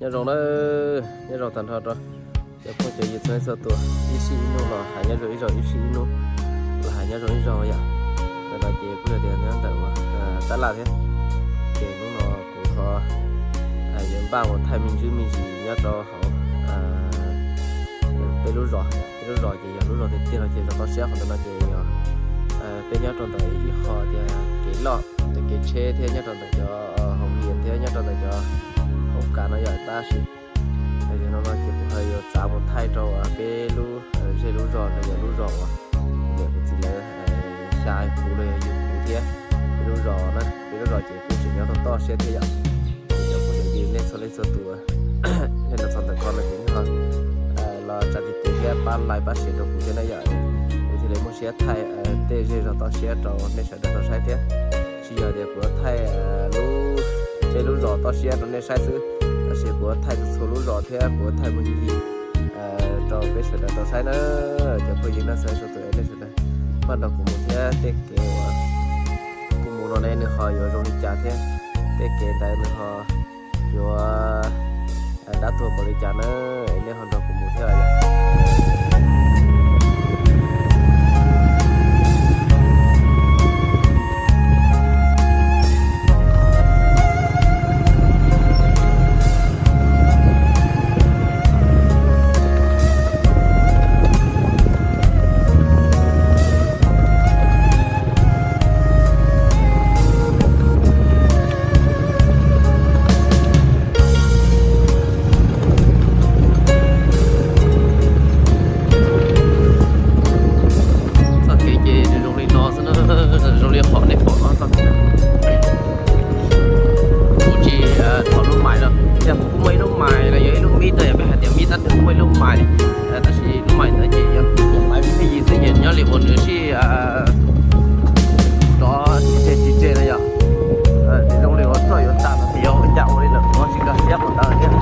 Nyob zoo na, nyob zoo tag nrho rau cov phooj cov ywg txhua leej txhua tus, ib sij ib nub los hais nyob zoo ib zaug, ib sij ib nub los hais nyob zoo ib zaug yom. Ntawm no ces kuj yog tias nyob ntawm tab laj thiab, ces hnub no kuv ho yuav npaj mus thaij me ntsis me ntsis nyob rau hauv peb lub zos. Peb lub zos ces yog lub zos tiag tiag no ces zos toj siab, qhov ntawm no ces yog peb nyob rau ntawm ib qho tias kev loj, kev tsheb thiab nyob rau ntawm cov hoo yas thiab nyob rau ntawm cov hauv kas no yom. Tab sis no no ces kuv ho yuav txav mus thaij rau peb lub zej lub zos los yog lub zos uas niam kuv txiv lawv xya kuv los yog yug kuv thiab. Peb lub zos na, peb lub zos ces kuj tseem nyob toj toj siab thiab yom. Ces cov phooj cov ywg nej txhua leej txhua tus nej los txog ntawm ko no ces nej ho los tsa tiv tes thiab pab like pab share rau kuv thiab na yom. Kuv thiaj li muaj siab thaij tej zej zos toj siab rau nej sawv daws tau saib thiab. Tsis yog tias kuv yuav thaij lub, peb lub zos toj siab rau nej saib xwb, tab sis kuv yuav thaij txhua txhua lub zos thiab kuv yuav thaij mus ncig rau peb sawv daws tau saib na. Cov phooj ywg nej txhua leej txhua tus nej sawv daws npaj nrog kuv mus thiab, tej kev uas kuv mus no ne nws ho yuav zoo li cas thiab tej kev ntawd nws ho yuav dab tuag npaum li cas na, nej ho nrog kuv mus thiab os. Txoj kev ces zoo li no xwb na, zoo li qhov nej pom no txoj kev. Kuv tsis thov lub mais no, yog kuv kuj muaj ib lub mais los yog ib lub mib, yog peb hais tias mib tab twg kuj muaj ib lub mais, tab sis lub mais ntawd ces yog mais vib thaj yis xwb ces nyob li uas nws sib rov tsis tseg tsis tseg na yom. Ces zoo li uas txoj yuav tag no ces yog ua cas ua li lawm kuv tsis nkag siab qhov ntawd thiab.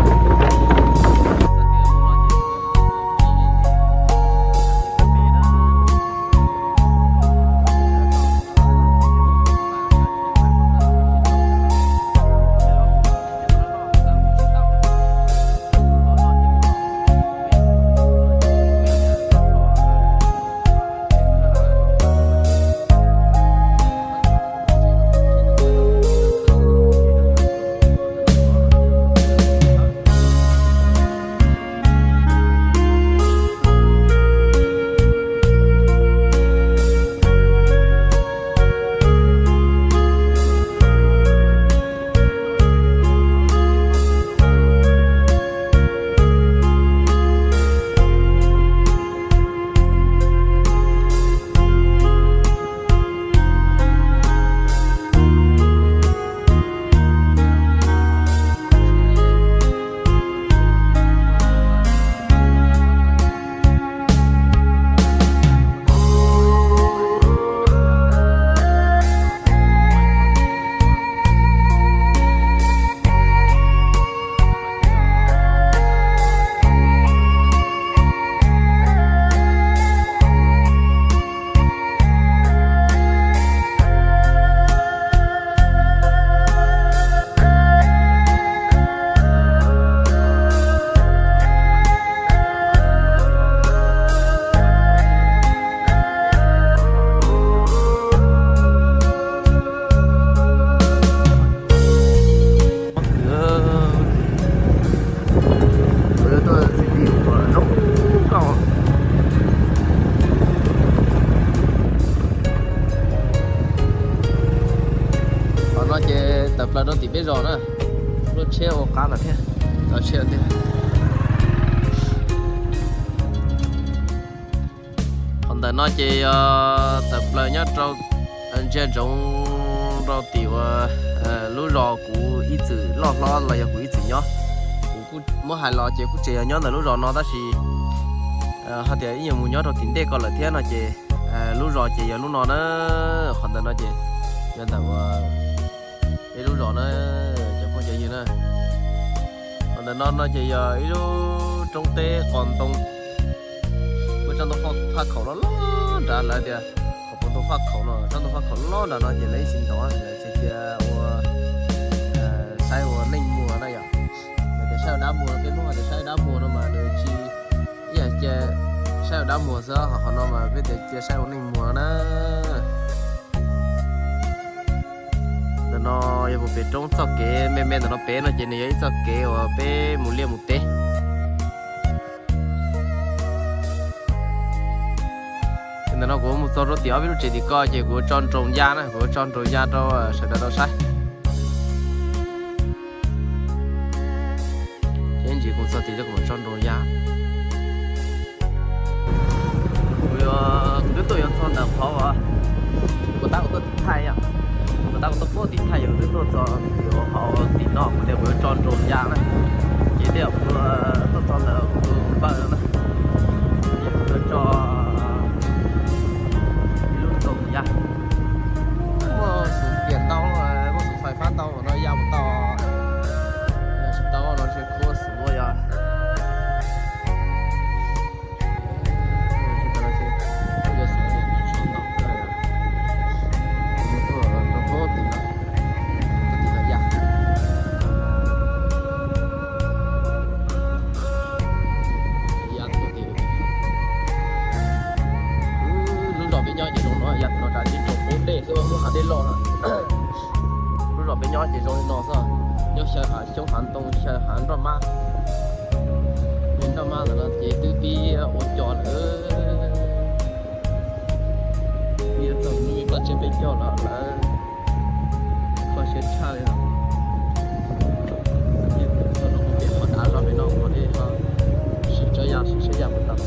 Qhov no ces tawm plaws rau tim peb zos na, lub tsheb ua qab lawm thiab, txaus tsheb tiag. Qhov ntawm no ces yog tawm plaws nyob rau, ntsia ntsoov rau tim uas lub zos kuv ib txwm loj hlob los yog kuv ib txwm nyob. Kuv kuj muab hais los ces kuj tseem yog nyob ntawm lub zos no tab sis hais tias ib nyuag mus nyob rau tim ntej ko lawm thiab no ces lub zos ces yog lub no na. Qhov ntawm no ces yog ntawm uas peb lub zos na, cov phooj cov ywg na. Qhov ntawm no no ces yog ib lub roob teb qos ntoo, muaj tsob ntoo faj khaum loj loj nrad, lawv tias qhov puas ntoo faj khaum no, tsob ntoo faj khaum loj nrad no ces lawv ib txwm ntov, lawv txhais cia ua saib ua neej muag na yom. Lawv tias Saib ua dab muag, peb Hmoob hais tias saib ua dab muag no mas nws tsis, ib yam cia saib ua dab muag xwb, ho qhov no mas peb tias cia saib ua neej muag na. Ntawm no yog puag pem roob txoj kev me me ntawm no pem no ces nws yog ib txoj kev uas peb mus liaj mus teb. Ntawm no kuv mus txog rau tim ob peb lub tsev tim ko ces kuv tso nroos ya na, kuv tso nroos ya rau sawv daws tau saib. Ces ntsis kuv txog tim kuv mam tso nroos ya. Kuv yuav, kuv twb tuaj yuav txog ntawm qhov uas kuv tab kuv tuaj tim thaij yom. Kuv tab kuv tuaj puag tim thaij yom, kuv twb tuaj txog tim qhov tim no kuv tias kuv yuav tso nroos ya na. Ces tej zaum kuv tuaj txog ntawm kuv npawg na, ces kuv yuav tso ib lub nroos ya. Muaj xov tias ntau, muaj xov fais fab ntau no ya mus tau, tsis tau no tsis khuv xim yog. Lub zos peb nyob ces zoo no, yav no tsam ces tsoom pub dej xwb, lub hav dej loj. Lub zos peb nyob ces zoo li no xwb, nyob xyaw hav xyoob hav ntoo, xyaw hav nroj mab. Nroj mab ntawm no ces twb pib ua cos lawm. Pib txog hnub paj tsiab peb caug los lawv kho siab tshaj li os. Peb qhov dav zog pem no ua dej, sim tsav yam, sim tsav yam puas tau.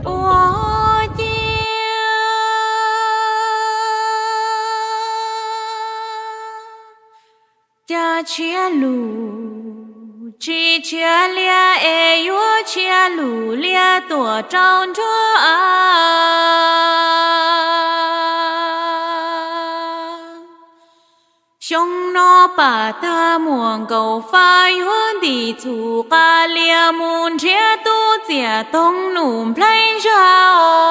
Ua ciav cas tshiab lus tsis tshiab liaj es yuav tshiab lus liaj tuaj rau nruab av. Xyoo no pam tag muaj nkaus faj yuav ntim txhum qas lias mus nrhiav tub txiaj toog num nplhaib zag os.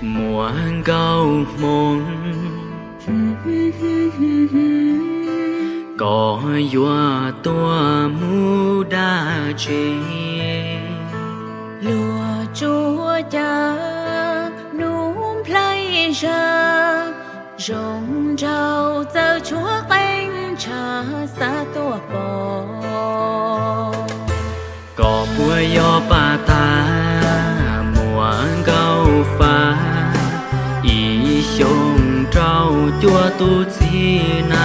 Muaj nkauj hmoo, koj yuav tuaj mus dab tsi? Luag tsuas caw num nplhaib zag, zoo nraug txawj tshuab qeej tshav xav tuaj pom. Koj puas yog pam tag muaj nkauj faj, ib xyoos rau cuaj tub txiv na.